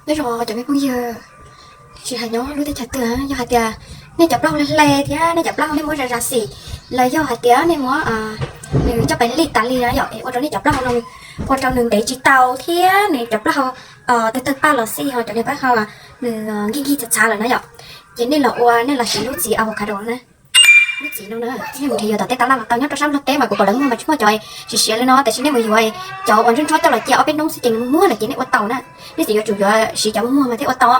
Nyob zoo cov me phooj ywg, tsis hais nyob lub teb chaws twg, yog hais tias nej cov plaub hau hle hle thiab nej cov plaub hau nej muab zam zam xim, los yog hais tias nej muab nws coj pes lij tas li na yom, es ua rau nej cov plaub hau no, ua rau nws ntev tsis tau thiab nws cov plaub hau tawg tawg paj los xij ho cov niag plaub hau nws nkig nkig txhav txhav lawm na yom, ces nej los ua, nej los siv lub txiv avocado na. Lub txiv no na, nej mus nrhiav yuav tom tej tab laj los tau, nyob rau sab Nplog teb mas kuv pom lawv muag mas tsis muaj cov siav siav li no, tab sis nej mus yuav cov uas ntsuab ntsuab coj los cia ob peb hnub xwb ces nws muag lawm ces nej ua tau na. Nej txiv yuav tsum yuav siv cov muag muag mas thiaj ua tau.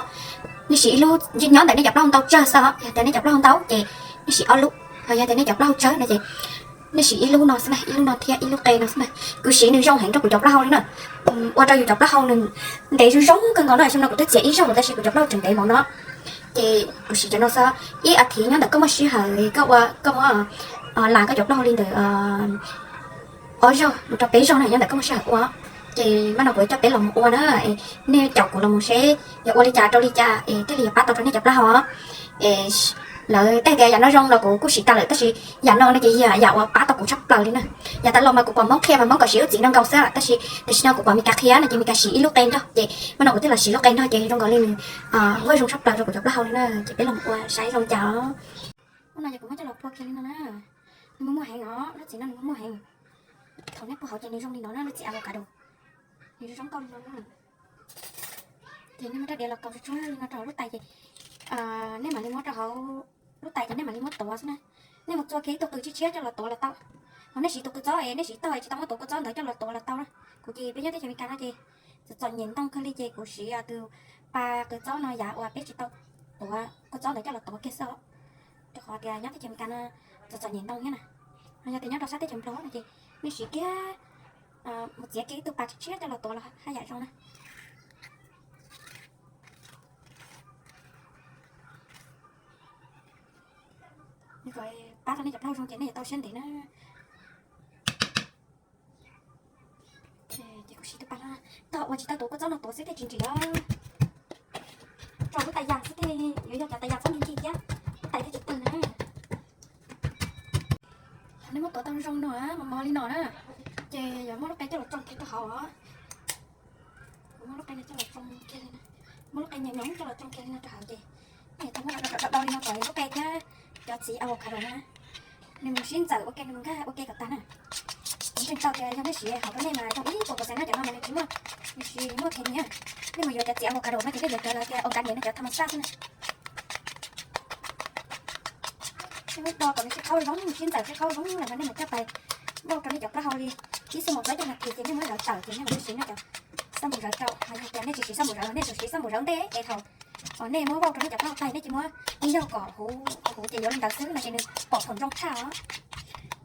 Nej siv ib lub, nyob ntawm nej cov plaub hau ntau tsawg xwb, yog tias nej cov plaub hau ntau ces nej siv ob lub, ho yog tias nej cov plaub hau tsawg no ces nej siv ib lub no xwb na, ib lub no thiab ib lub qe no xwb na. Kuv siv nws zoo heev rau kuv cov plaub hau li na. Ua rau yus cov plaub hau nws ntev zoo zoo kawg nkaus no, xyoo no kuv twb txiav ib zaug tab sis kuv cov plaub hau tseem ntev npaum no. Ces kuv siv cov no xwb, ib as thiv nyob ntawm koj muaj sij hawm koj ua, koj muab las koj cov plaub hau li ntawm ob zaug mus rau peb zaug na, nyob ntawm koj muaj sij hawm ua. Ces mas no kuv coj peb los mus ua na, nej caum kuv los mus seb yog ua li cas rau li cas es thiaj li yuav pab tau rau nej cov plaub hau. Es lawv tej tias yam no zoo los kuv kuj siv tas lawm tab sis yam no no ces yam uas pab tau kuv tshaj plaws li na. Yav tas los mas kuv pom Hmoob qhia mas Hmoob kom siv lub txiv no nkaus xwb tab sis tam sim no kuv pom Meskas qhia no ces Meskas siv ib lub qe nrog ces mas no kuv thiaj los siv lub qe nrog ces zoo nkaus li nws ua zoo tshaj plaws rau kuv cov plaub hau li na. Ces peb los mus ua saib zoo cas. Ub no ces kuv muab coj los phua kiag li no na. Nws muaj muaj heev os, lub txiv no nws muaj muaj heev. Thaum nej phua hauv ces nws zoo li no na, lub txiv avocado nws zoo zoo nkauj li no na. Ces nej muab rab diav los kaus tsuag tsuag li no rau hauv lub tais ces nej mam li muab rau hauv lub tais ces nej mam li muab tuav xwb na. Nej mus txua kiag ib tug qws tshiab tshiab coj los tuav los tau. Ho nej siv tus qws txob es nej siv tau es tsis tau muab tus qws txob ntawd coj los tuav los tau na. Kuv ces peb nyob teb chaws Amelikas no ces txom txom nyem ntoo kawg li ces kuv siv tus pa qws txob no yav uas peb tsis tau tuav qws txob ntawd coj los tuav kiag xwb os. Rau qhov tias nyob teb chaws Amelikas no txom txom nyem ntoo thiab na. Ho yog tias nyob rau sab teb chaws Nplog no ces nej siv kiag, mus txiav kiag ib tug pa tshiab tshiab coj los tuav los haj yam zoo na. Nws kom pab rau nej cov plaub hau zoo ces nej yuav tau siab ntev na. Ces kuv siv tus pa no, tog ua tsis tau tus qws txob no tuav xwb thiaj tsis nrim os. Rau lub tais yas xwb thiaj yuav yog cov tais yas txhob ncig ncig thiab, lub tais thiaj tsis tawg na. Thaum nej muab tuav tau zoo no, mos mos li no na, ces yuav muab lub qe coj los tsoo kiag rau hauv os. Kuv muab lub qe no coj los tsoo kiag li no, muab lub qe nyoos nyoos coj los tsoo kiag li no rau hauv ces nej tau muab rau rau rau li no kom lub qe thiab cov txiv avocado no nws mus sib ntxawm ua ke, nws mus nkag ua ke kom tag na. Kuv ntseeg tau tias yog nej siv hauv rau nej mas zoo ib puas percent na, cov no mas nws tsis muaj, nws tsis muaj khes ni. Nej mus yuav cov txiv avocado no ces nej yuav cov lawv tias organic no, cov thas mas xaj xwb na. Nej muab do kom nws sib qhaub zoo, sib ntxawm sib qhaub zoo lawm mas nej mus coj pais vauj rau nej cov plaub hau li ib xuab moos plaub caug nas this ces nej muab zov tawm ces nej mam li siv nej cov xab npum zawv rau. Ho yog tias nej tsis siv xab npum zawv, nej tsum siv xab npum zawv ntej es thaum uas nej muab vauj rau nej cov plaub hau tag nej tsis muab ib zaug kom huv huv ces yuav li ntawd xwb no ces nws pom thaum zoo tshaj os.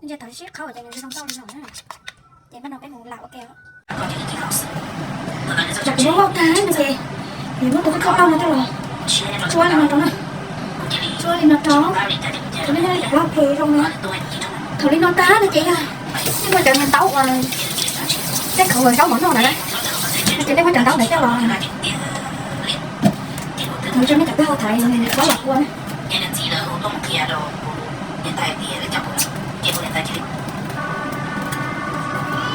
Nej ntsia thaum sib qhaub ces nws zoo nkauj li no na. Ces mas no peb mus lam ua ke os. Tam kuv muab vauj tag no ces kuv muab tus koj tau no coj los tsuab li no rau na. Tsuab li no rau, rau nej cov plaub hau zoo no. Thaum li no tag no ces yog nej muaj cov niag ntaub uas tej khawv uas zaub mov noj ntawd na, ces nej muab cov ntaub ntawd coj los thawv rau nej cov plaub hau thaiv zaub los kua na.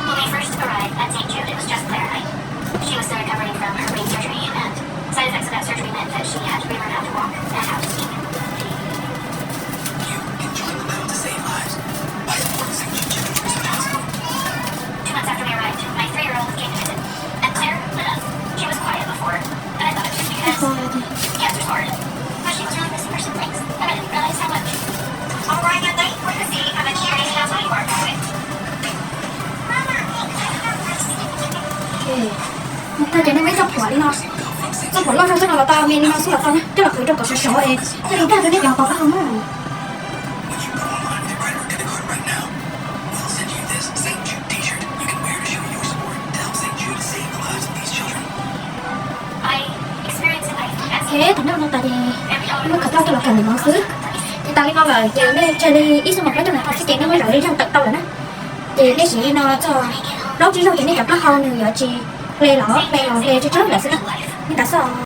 When we first arrived at Saint Jude, it was just Claire and I. She was still recovering from her brain surgery, and side effects of that surgery meant that she had to relearn how to walk and how to speak. You can join the battle to save lives by supporting Saint Jude Children's Hospital. Two months after we arrived, my three-year-old came to visit, and Claire lit up. She was quiet before, and I thought it was just because cancer's hard. But she was really missing her siblings, and I didn't realize how much. All right, and thank you for the seat. I'm a curious, that's how you are. Tag ces nej muab ib txoj phuam li no, txoj phuam loj zog xwb no los tau, me li no xwb los tau na, coj los qhwv rau kom sov sov es coj los nkag rau nej cov hauv paus taub hau na. Thaum nej ua no tas ces nej muab khawv koob coj los kawm ntawm no xwb. Ces tas li no lawm ces nej tsawg li ib xuab moos plaub caug nas this xwb ces nej muab zom li zog tawm tau lawm na. Ces nej siv li no txog plaub tsib zaug ces nej cov plaub hau nws yuav tsis hle los hle los hle tsawg tsawg lawm xwb na. Li ntawd xwb.